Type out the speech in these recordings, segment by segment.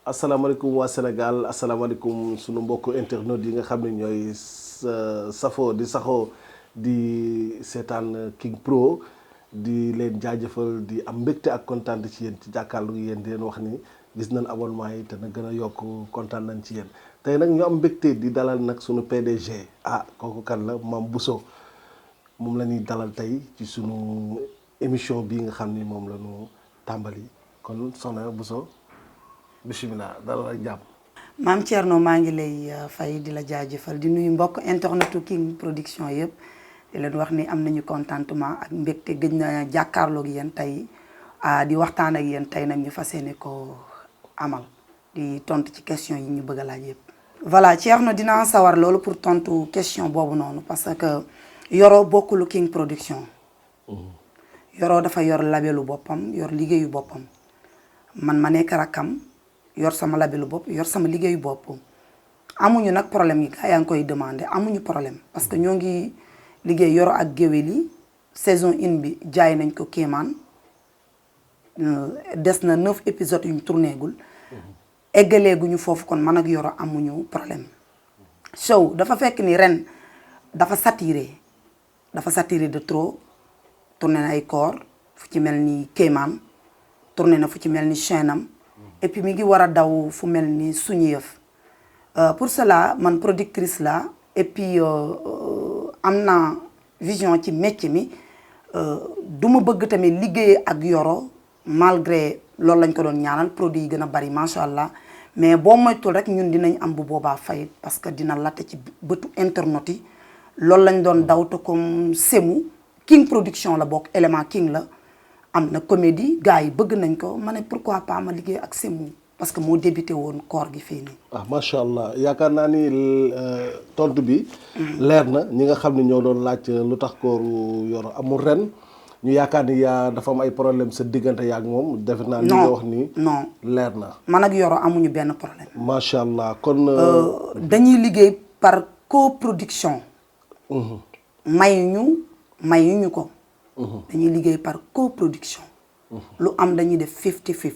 asalaamaaleykum waa Sénégal asalaamaaleykum sunu mbokku internautes yi nga xam ne ñooy safoo di saxoo di seetaan King Pro di leen jaajëfal di am mbégte ak kontaan ci yéen ci jàkkaarloo yéen di leen wax ni gis nañ abonnement yi te na gën a yokk kontaan nañ ci yéen tey nag ñu am mbégte di dalal nag sunu PDG kooku kan la Mame Bousso moom la ñuy dalal tey ci sunu émission bii nga xam ni moom la ñu tàmbali kon soxna Bousso bisimilah dalal ak jàmm. Maam Thierno maa ngi lay fay di la jaajëfal di nuyu mbokk internetu King Production yëpp di leen wax ni am nañu contentement ak mbégte gëj na jàkkaarloog yéen tey di waxtaan ak yéen tey nag ñu fas yéene ko amal di tontu ci question yi ñu bëgg a laaj yëpp. voilà Thierno dinaa sawar loolu pour tontu question boobu noonu parce que Yoro bokkulu King Production. Yoro dafa yor labelu boppam yor liggéeyu boppam man ma nekk rakkam. yor sama labelu bopp yor sama liggéeyu bopp amuñu nag problème yi gaa yaa ngi koy demandé amuñu problème parce que ñoo ngi liggéey Yoro ak géwél yi saison 1 bi jaay nañ ko Kéemaan des na 9 épisodes yu ñu tourné gul eggaleeguñu foofu kon man ak Yoro amuñu problème show dafa fekk ni ren dafa saturé de trop tourné na ay koor fu ci mel ni Kéemaan tourné na fu ci mel ni chaînam et puis mi ngi war a daw fu mel ni suñu yëf pour cela man productrice la et puis am na vision ci métier mi du ma bëgg tamit liggéey ak Yoro malgré loolu lañ ko doon ñaanal produit yi gën a bari macha allah mais boo moytul rek ñun dinañ am bu boobaa fayit parce que dina latte ci bëtu internet yi loolu lañ doon daw te comme semu King Production la bokk élément King la. am na comédie gars yi bëgg nañ ko ma ne pourquoi pas ma liggéey ak Semou parce que moo débuté woon koor gi fii nii. macha allah yaakaar naa ni tontu bi. leer na ñi nga xam ne ñoo doon laaj lu tax kooru Yoro amul ren ñu yaakaar ni dafa am ay problème sa diggante yaak moom. defe naa li nga wax nii. non leer na. man ak Yoro amuñu benn problème. macha allah kon. dañuy liggéey par coproduction. mayuñu ko. dañuy liggéey par coproduction. lu am dañuy def 50-50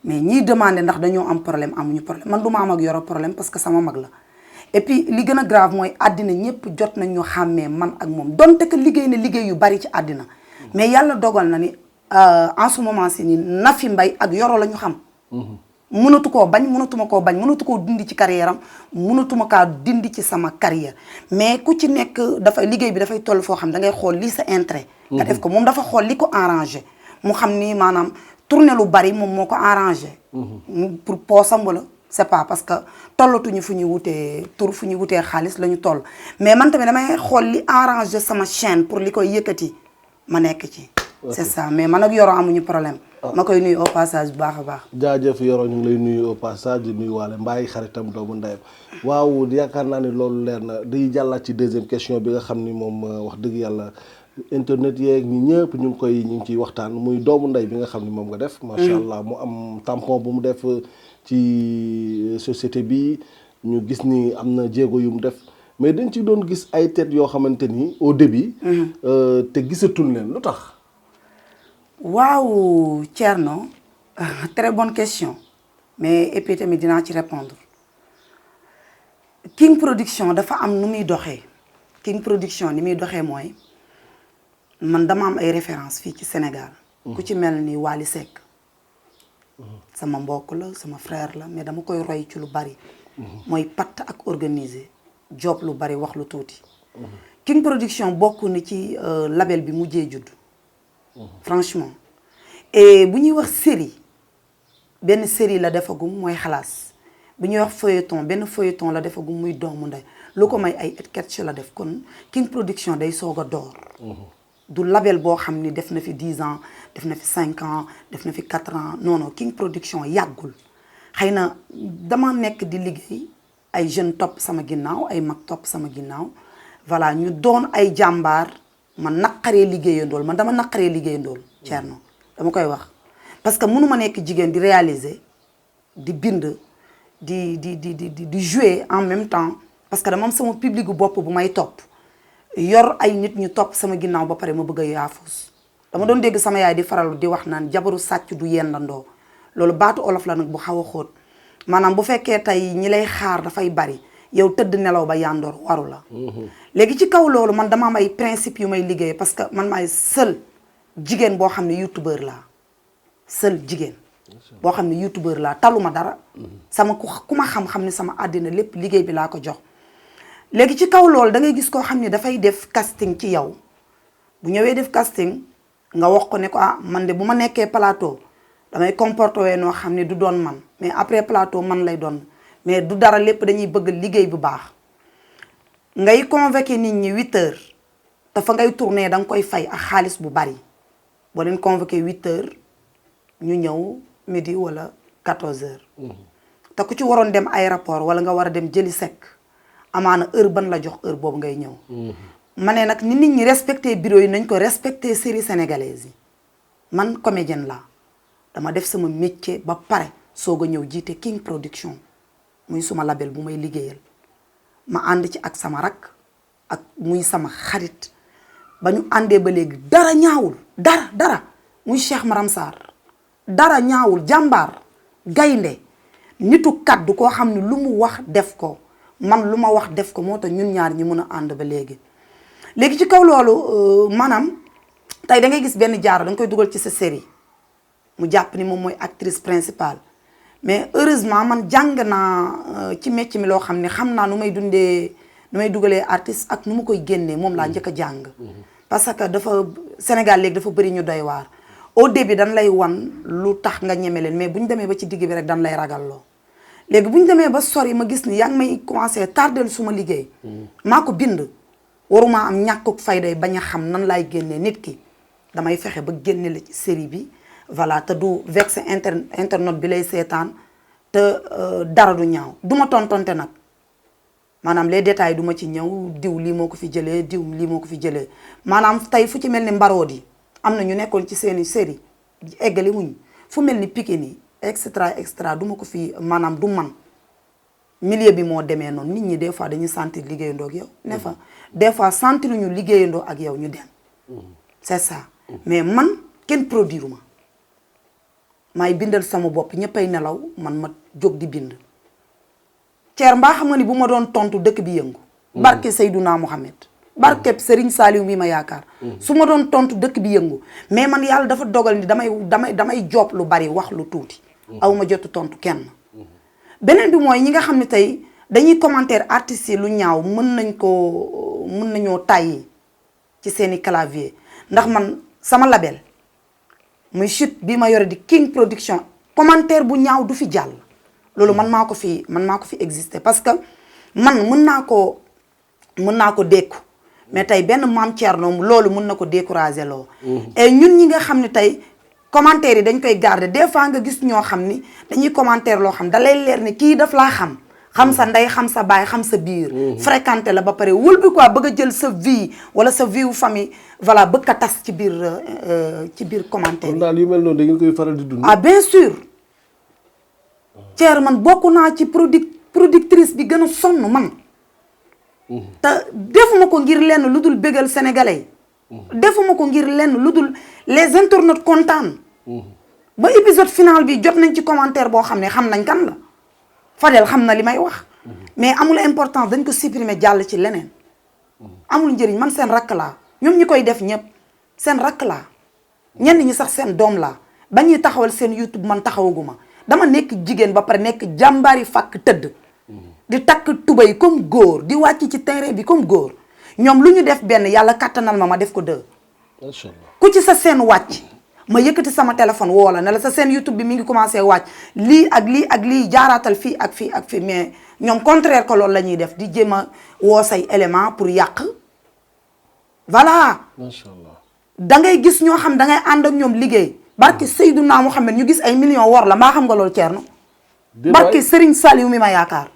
mais ñiy demandé ndax dañoo am problème amuñu problème man du ma am ak Yoro problème parce que sama mag la et puis li gën a grave mooy àddina ñëpp jot nañ ñu xàmmee man ak moom donte que liggéey na liggéey yu bari ci àddina mais yàlla dogal na ni en ce moment ci ni Nafi Mbaye ak Yoro la ñu xam. mënatu koo bañ mënatuma koo bañ mënatu koo dindi ci carrière am mënatuma kaa dindi ci sama carrière mais ku ci nekk dafay liggéey bi dafay toll foo xam da ngay xool lii sa intérêt. nga def ko moom dafa xool li ko arrangé mu xam ni maanaam tourné lu bari moom moo ko arrangé. pour poosam wala c'est pas parce que tollatuñu fu ñuy wutee tur fu ñuy wutee xaalis la ñu toll mais man tamit damay xool li arrangé sama chaîne pour li koy yëkkati ma nekk ci. c'est ça mais man ak Yoro amuñu problème. ma koy nuyu au passage bu baax a baax. jaajëf Yoro ñu ngi lay nuyu au passage di nuyu waale mbaay xaritam doomu ndeyam waaw yaakaar naa ne loolu leer na day jàllaat ci deuxième question bi nga xam ni moom wax dëgg yàlla internet yeeg ñi ñëpp ñu ngi ciy waxtaan muy doomu ndey bi nga xam ni moom nga def. macha allah mu am tampon bu mu def ci société bi ñu gis ni am na jéego yu mu def mais dañ ci doon gis ay tête yoo xamante ni au début. te gisatul leen lu tax. waaw Thierno très bonne question mais et puis tamit dinaa ci répondre King Production dafa am nu muy doxee King Production ni muy doxee mooy man dama am ay références fii ci Sénégal. ku ci mel ni Wally Seck sama mbokk la sama frère la mais dama koy roy ci lu bari. mooy patt ak organiser job lu bari wax lu tuuti. King Production bokk na ci label bi mujjee judd. franchement et bu ñuy wax série benn série la defagum mooy xalaas bu ñuy wax feuilleton benn feuilleton la defagum muy doomu ndey lu ko may ay sketch la def kon King Production day soog a door. du label boo xam ni def na fi 10 ans def na fi 5 ans def na fi 4 ans non non King Production yàggul xëy na dama nekk di liggéey ay jeunes topp sama ginnaaw ay mag topp sama ginnaaw voilà ñu doon ay jàmbaar. man naqaree liggéeyandool man dama naqaree liggéeyandool Thierno dama koy wax parce que mënu ma nekk jigéen di réaliser di bind di jouer en même temps parce que dama am sama public bu bopp bu may topp yor ay nit ñu topp sama ginnaaw ba pare ma bëgg a yaafus dama doon dégg sama yaay di faral di wax naan jabaru sàcc du yendandoo loolu baatu olof la nag bu xaw a xóot maanaam bu fekkee tey ñi lay xaar dafay bari yow tëdd nelaw ba yandoor waru la léegi ci kaw loolu man dama am ay principe yu may liggéey parce que man maay seul jigéen boo xam ne youtubeur laa seul jigéen boo xam ne youtubeur laa taluma dara sama ku ma xam-xam ne sama àddina lépp liggéey bi laa ko jox léegi ci kaw loolu da ngay gis koo xam ne dafay def casting ci yow bu ñëwee def casting nga wax ko ne ko ah man de bu ma nekkee plateau damay comporté wee noo xam ne du doon man mais après plateau man lay doon mais du dara lépp dañuy bëgg liggéey bu baax ngay convoqué nit ñi 8 heures dafa ngay tourné da nga koy fay ak xaalis bu bari boo leen convoqué 8 heures ñu ñëw midi wala 14 heures te ku ci waroon dem aéroport wala nga war a dem jëli sec amaana heure ban la jox heure boobu ngay ñëw ma ne nag ni nit ñi respecté bureau yi nañ ko respecté série sénégalaise yi man comédienne la dama def sama métier ba pare soog a ñëw jiite King Production muy suma label bu may liggéeyal ma ànd ci ak sama rak ak muy sama xarit ba ñu àndee ba léegi dara ñaawul dara muy Cheikh Maram Sarr dara ñaawul jàmbaar gaynde nitu kaddu koo xam ne lu mu wax def ko man lu ma wax def ko moo tax ñun ñaar ñi mën a ànd ba léegi ci kaw loolu maanaam tey da ngay gis benn jaaro da nga koy dugal ci sa série mu jàpp ni moom mooy actrice principale mais heureusement man jàng naa ci métier mi loo xam ne xam naa nu may dugalee artiste ak nu ma koy génnee moom laa njëkk a jàng parce que dafa Sénégal léegi dafa bëri ñu doy waar au début dañ lay wan lu tax nga ñeme leen mais bu ñu demee ba ci digg bi rek dañ lay ragalloo léegi bu ñu demee ba sori ma gis ni yaa ngi may commencé tardel suma liggéey maa ko bind waruma am ñàkkuk fayday bañ a xam nan laay génnee nit ki damay fexe ba génne la ci série bi voilà te du vexe internet bi lay seetaan te dara du ñaaw du ma tontonte nag maanaam les détails du ma ci ñëw diw lii moo ko fi jëlee diw lii moo ko fi jëlee maanaam tey fu ci mel ni mbarood yi am na ñu nekkoon ci seeni série eggali wuñ fu mel ni Pikine yi extra du ma ko fi maanaam du man milieu bi moo demee noonu nit ñi des fois dañuy sentir liggéeyandoo ak yow ne fa des fois sentir ñu liggéeyandoo ak yow ñu dem c'est ça mais man kenn produire ma maay bindal sama bopp ñëppay nelaw man ma jóg di bind Ceer mbaa xam nga ni bu ma doon tontu dëkk bi yëngu barke Seydouna Mohamed barkeb Serigne Saliou mi ma yaakaar su ma doon tontu dëkk bi yëngu mais man yàlla dafa dogal ni damay job lu bari wax lu tuuti aw ma jotu tontu kenn beneen bi mooy ñi nga xam ne tey dañuy commentaire artistes yi lu ñaaw mën nañoo tàyyi ci seeni clavier ndax man sama label muy chute bi ma yore di King Production commentaire bu ñaaw du fi jàll loolu man maa ko fi exister parce que man mën naa ko dékku mais tey benn Maam Thierno loolu mën na ko décourager loo et ñun ñi nga xam ne tey commentaire yi dañ koy garder des fois nga gis ñoo xam ni dañuy commentaire loo xam da lay leer ne kii daf laa xam sa ndey xam sa baay xam sa biir fréquenté la ba pare wul bi quoi bëgg a jël sa vie wala sa vie wu famille voilà bëgg a tas ci biir commentaire kon daal yu mel noonu da ngeen koy faral di dund ah bien sûr Thier man bokk naa ci productrice bi gën a sonn man te defuma ko ngir lenn lu dul bégal sénégalais defuma ko ngir lenn lu dul les internautes kontaan ba épisode final bi jot nañ ci commentaire boo xam ne xam nañ kan la Fadel xam na li may wax mais amul importance dañ ko supprimer jàll ci leneen amul njëriñ man seen rakk laa ñoom ñi koy def ñëpp seen rakk laa ñenn ñi sax seen doom laa ba ñuy taxawal seen YouTube man taxawaguma dama nekk jigéen ba pare nekk jàmbaari fàkk tëdd di takk tubay comme góor di wàcc ci terrain bi comme góor ñoom lu ñu def benn yàlla kattanal ma def ko 2 macha Allah ku ci sa seen wàcc ma yëkkati sama téléphone woo la ne la sa seen YouTube bi mi ngi commencé wàcc lii ak lii jaaraatal fii ak fii mais ñoom contraire ko loolu la ñuy def di jéem a woo say élément pour yàq voilà macha Allah da ngay gis ñoo xam da ngay ànd ak ñoom liggéey barke Seydouna Mohamed ñu gis ay millions wor la mbaa xam nga loolu Thierno barke Serigne Saliou mi ma yaakaar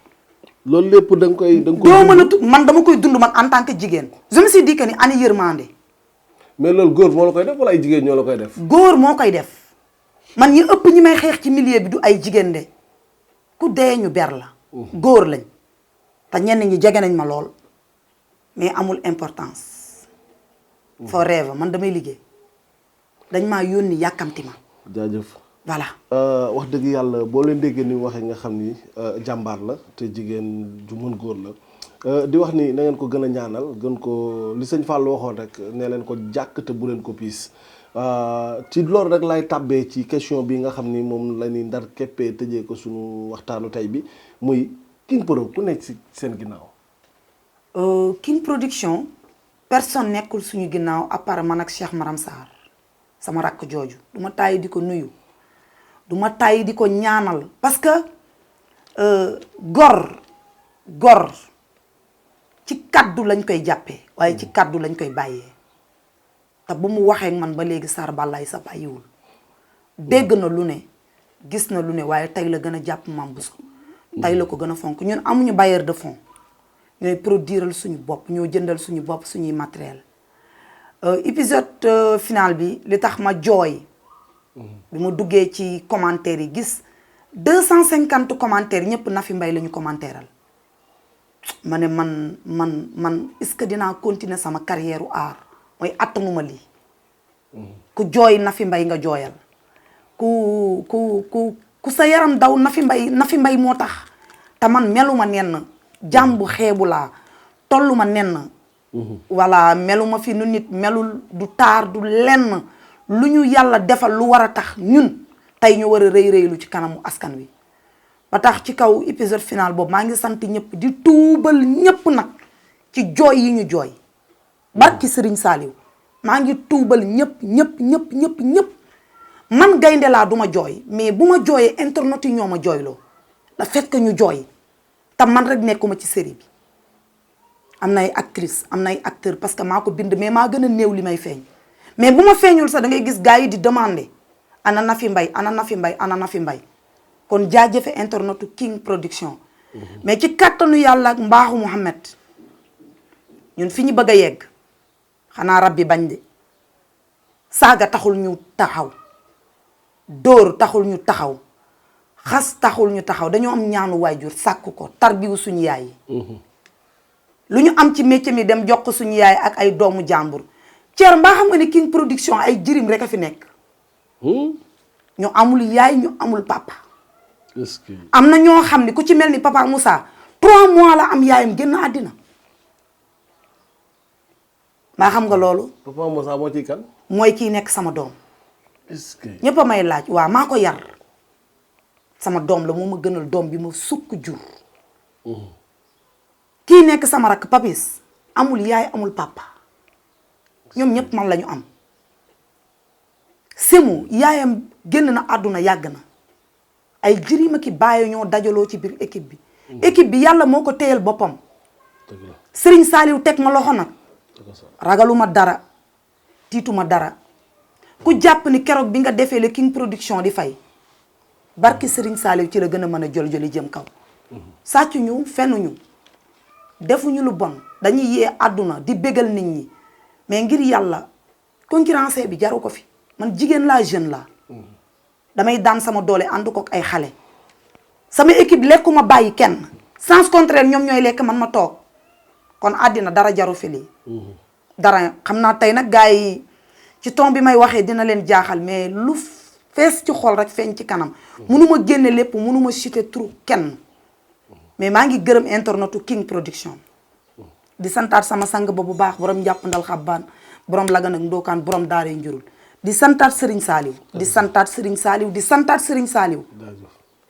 loolu lépp da nga koy doo mën a man dama koy dund man en tant que jigéen je me suis dit que ni ani yërmande mais loolu góor moo la koy def wala ay jigéen ñoo la koy def góor moo koy def man ñi ëpp ñi may xeex ci milieu bi du ay jigéen de ku dee ñu ber la góor lañ te ñenn ñi jege nañ ma lool mais amul importance forever man damay liggéey dañ maa yónni yàkkamti ma jaajëf voilà. wax dëgg yàlla boo leen déggee ni waxee nga xam ni jàmbaar la te jigéen ju mën góor la di wax ni na ngeen ko gën a ñaanal gën ko li sëñ Fall waxoon rek nee leen ko jàkk te bu leen ko piis ci loolu rek lay tàbbee ci question bi nga xam ni moom la ñuy ndar keppee tëjee ko suñu waxtaanu tey bi muy King Pro ku nekk ci seen ginnaaw. King Production personne nekkul suñu ginnaaw à part man ak Cheikh Maram Sarr sama rakk jooju du ma tàyyi di ko nuyu du ma tàyyi di ko ñaanal parce que gor ci kaddu lañ koy jàppee waaye ci kaddu lañ koy bàyyee te bu mu waxee man ba léegi Sarr Balaye sa bàyyiwul dégg na lu ne gis na lu ne waaye tey la gën a jàpp Mame Bousso tey la ko gën a fonk ñun amuñu bailleur de fonds ñooy produiral suñu bopp ñoo jëndal suñu bopp suñuy matériel épisode final bi li tax ma jooy bi ma duggee ci commentaires yi gis 250 commentaires ñëpp Nafi Mbaye la ñu commentéral ma ne man est-ce que dinaa continuer sama carrière u art mooy attanuma lii ku jooy Nafi Mbaye nga jooyal ku sa yaram daw Nafi Mbaye moo tax te man meluma nenn jàmbu xeebu laa tolluma nenn voilà meluma fi nu nit melul du taar du lenn lu ñu yàlla defal lu war a tax ñun tey ñu war a rëy ci kanamu askan wi ba tax ci kaw épisode final boobu maa ngi sant ñëpp di tuubal ñëpp nag ci jooy yi ñu jooy barki Serigne Saliou maa ngi tuubal ñëpp man gaynde laa du ma jooy mais bu ma jooyee internet yi ñoo ma jooyloo la fait que ñu jooy te man rek nekkuma ci série bi am na ay actrice am na ay acteur parce que maa ko bind mais maa gën a néew li may feeñ mais bu ma feeñul sax da ngay gis gars yi di demander ana Nafi Mbaye kon jaajëfe internetu King Production mais ci kàttanu yàlla ak mbaaxu Mouhamed ñun fi ñu bëgg a yegg xanaa rab bi bañ de saaga taxul ñu taxaw dóor taxul ñu taxaw xas taxul ñu taxaw dañoo am ñaanu waajur sàkk ko tarbiwu suñu yaay yi lu ñu am ci métier mi dem jox ko suñu yaay ak ay doomu jàmbur Thier mbaa xam nga ni King Production ay jirim rek a fi nekk ñu amul yaay ñu amul papa am na ñoo xam ni ku ci mel ni papa Moussa 3 mois la am yaayam génn àddina mbaa xam nga loolu papa Moussa moo ci kan mooy kii nekk sama doom est-ce ñëpp a may laaj waaw maa ko yar sama doom la moo ma gënal doom bi ma sukk jur kii nekk sama rakk Papis amul yaay amul papa ñoom ñëpp man la ñu am Sémou yaayam génn na àdduna yàgg na ay jirima ki bàyyi ñoo dajaloo ci biir équipe bi équipe bi yàlla moo ko téyal boppam Serigne Saliou teg ma loxo nag ragaluma dara tiituma dara ku jàpp ni keroog bi nga defee le King Production di fay barki Serigne Saliou ci la gën a mën a jol-joli jëm kaw sàccuñu fenuñu defuñu lu bon dañuy yee àdduna di bégal nit ñi mais ngir yàlla concurrence bi jaru ko fi man jigéen laa jeune laa damay daan sama doole ànd ko ak ay xale sama équipe lekkuma bàyyi kenn sens contraire ñoom ñooy lekk man ma toog kon àddina dara jaru fi lii dara xam naa tey nag gars yi ci ton bi may waxee dina leen jaaxal mais lu fees ci xol rek feeñ ci kanam mënuma génne lépp mënuma citer trop kenn mais maa ngi gërëm internetu King Production di santaat sama sang ba bu baax borom njàpp ndal xabbaan borom lagan ak ndookaan borom daaree njurul di santaat Serigne Saliou di santaat Serigne Saliou di santaat Serigne Saliou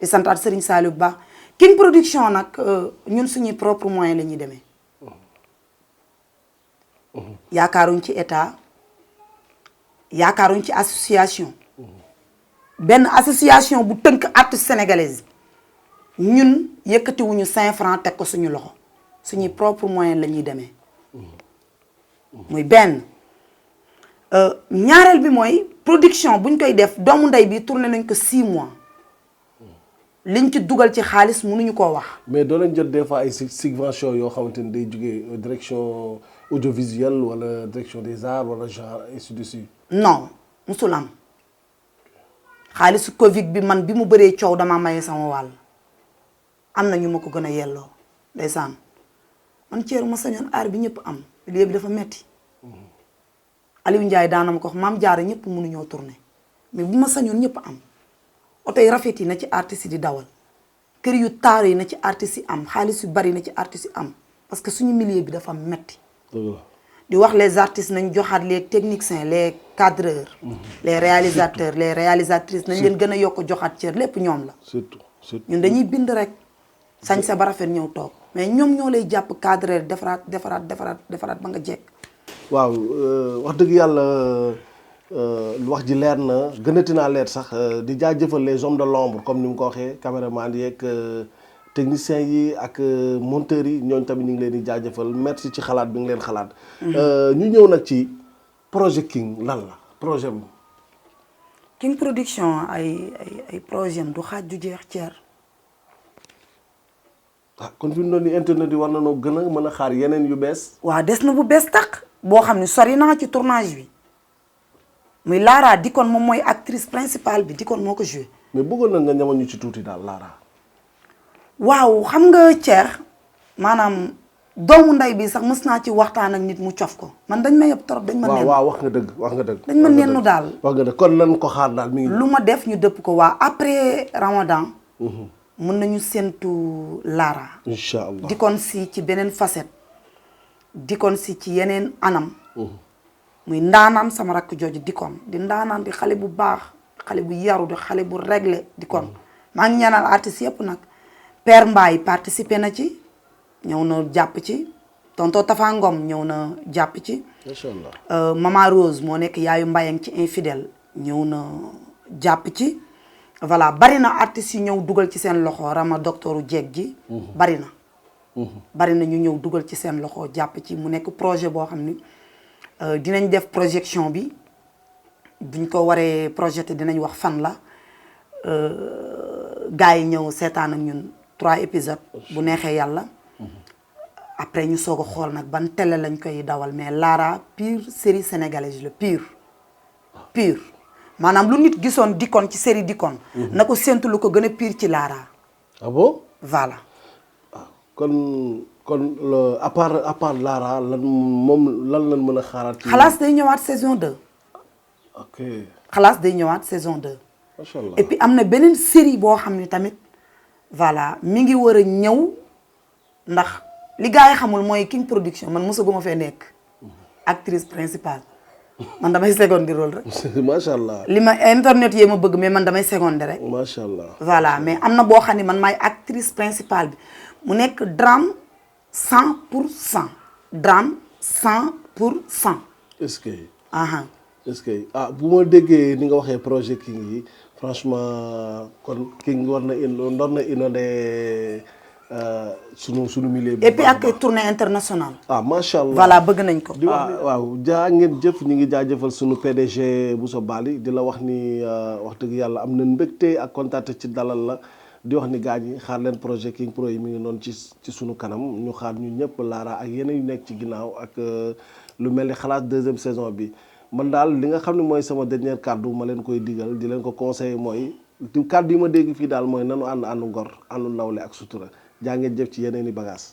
di santaat Serigne Saliou bu baax King Production nag ñun suñuy propre moyen la ñuy demee yaakaaruñ ci état yaakaaruñ ci association benn association bu tënk artiste sénégalaise ñun yëkkatiwuñu 5 francs teg ko suñu loxo suñuy propre moyen la ñuy demee muy benn ñaareel bi mooy production buñ koy def doomu ndey bi tourné nañ ko 6 mois liñ ci dugal ci xaalis mënuñu koo wax. mais doo leen jot des fois ay subvention yoo xamante ni day jógee direction audiovisuelle wala direction des arts wala genre ainsi de suite. non musul am xaalisu Covid bi man bi mu bëree coow damaa maye sama wàll am na ñu ma ko gën a yelloo ndeysaan man Thier ma sañoon aar bi ñëpp am liggéey bi dafa metti Aliou Ndiaye daana ma ko wax maam jaara ñëpp mënuñoo tourné mais bu ma sañoon ñëpp am oto yi rafet yi na ci artistes yi di dawal kër yu taaru yi na ci artistes yi am xaalis yu bari na ci artistes yi am parce que suñu milieu bi dafa metti di wax les artistes nañ joxaat les techniciens les cadreurs les réalisateurs les réalisatrices nañ leen gën a yokk joxaat cër lépp ñoom la surtout ñun dañuy bind rek sañ sa ba rafet ñëw toog mais ñoom ñoo lay jàpp cadreur defaraat ba nga jekk waaw wax dëgg yàlla wax ji leer na gënati naa leer sax di jaajëfal les hommes de l'ombre comme ni mu ko waxee caméraman yi ak techniciens yi ak monteurs yi ñooñu tamit ñu ngi leen di jaajëfal merci ci xalaat bi nga leen xalaat. ñu ñëw nag ci projet King lan la projet am. King Production ay projet am du xaaj du jeex ceer. ah kon fi mu doon ni internet yi war na noo gën a mën a xaar yeneen yu bees. waaw des na bu bees tàq boo xam ne sori naa ci tournage bi muy Lara Dikon moom mooy actrice principale bi Dikon moo ko joué. mais bëggoon na nga ñamal ñu ci tuuti daal Lara. waaw xam nga ceer maanaam doomu ndey bi sax mës naa ci waxtaan ak nit mu cof ko man dañ ma yëpp trop dañ ma. waaw wax nga dëgg. dañ ma nennu daal. wax nga dëgg kon nan ko xaar daal mi ngi. lu ma def ñu dëpp ko waa après Ramadan. mën nañu séntu Lara. incha allah Dikon si ci beneen facette. Dikon si ci yeneen anam. muy ndaanaan sama rakk jooju Dikon di ndaanaan di xale bu baax xale bu yaru di xale bu réglé Dikon maa ngi ñaanal artistes yëpp nag. Père Mbaye participé na ci ñëw na jàpp ci tonton Tafa Ngom ñëw na jàpp ci. macha allah Mama Rose moo nekk yaayu Mbayang ci infidèle ñëw na jàpp ci. voilà bari na artistes yu ñëw dugal ci seen loxo Rama docteuru jeeg ji. bari na ñu ñëw dugal ci seen loxo jàpp ci mu nekk projet boo xam ni dinañ def projection bi buñ ko waree projeté dinañ wax fan la gars yi ñëw seetaan ak ñun 3 épisodes bu neexee yàlla. après ñu soog a xool nag ban télé lañ koy dawal mais Lara pure série sénégalaise la pure. maanaam lu nit gisoon Dikon ci série Dikon. na ko séntu lu ko gën a pire ci Lara. ah bon. voilà. kon à part Lara lan mën a xaaraat. xalaas day ñëwaat saison 2. ok. xalaas day ñëwaat saison 2. macha allah et puis am na beneen série boo xam ne tamit voilà mi ngi war a ñëw ndax li gars yi xamul mooy King Production man mosaguma fee nekk actrice principale. man damay seconde rôle rek. macha allah. li ma internet yee ma bëgg mais man damay seconde rek. macha allah. voilà mais am na boo xam ne man maay actrice principale bi mu nekk drame 100%. drame 100%. est-ce que. est-ce que bu ma déggee ni nga waxee projet King yi franchement kon King war na inondé sunu milieu bi. et puis ak tournée internationale. macha allah voilà bëgg nañ ko. waaw jaa ngeen jëf ñu ngi jaajëfal sunu PDG Bousso Bali di la wax ni wax dëgg yàlla am na mbégte ak kontaante ci dalal la di wax ni gaañ yi xaar leen projet King Pro yi mi ngi noonu ci sunu kanam ñu xaar ñu ñëpp Lara ak yeneen yu nekk ci ginnaaw ak lu mel ni xalaat 2e saison bi man daal li nga xam ne mooy sama dernier kàddu ma leen koy digal di leen ko conseiller mooy kàddu yi ma dégg fii daal mooy nanu ànd ngor àndu nawle ak sutura jaa ngeen jëf ci yeneen i bagage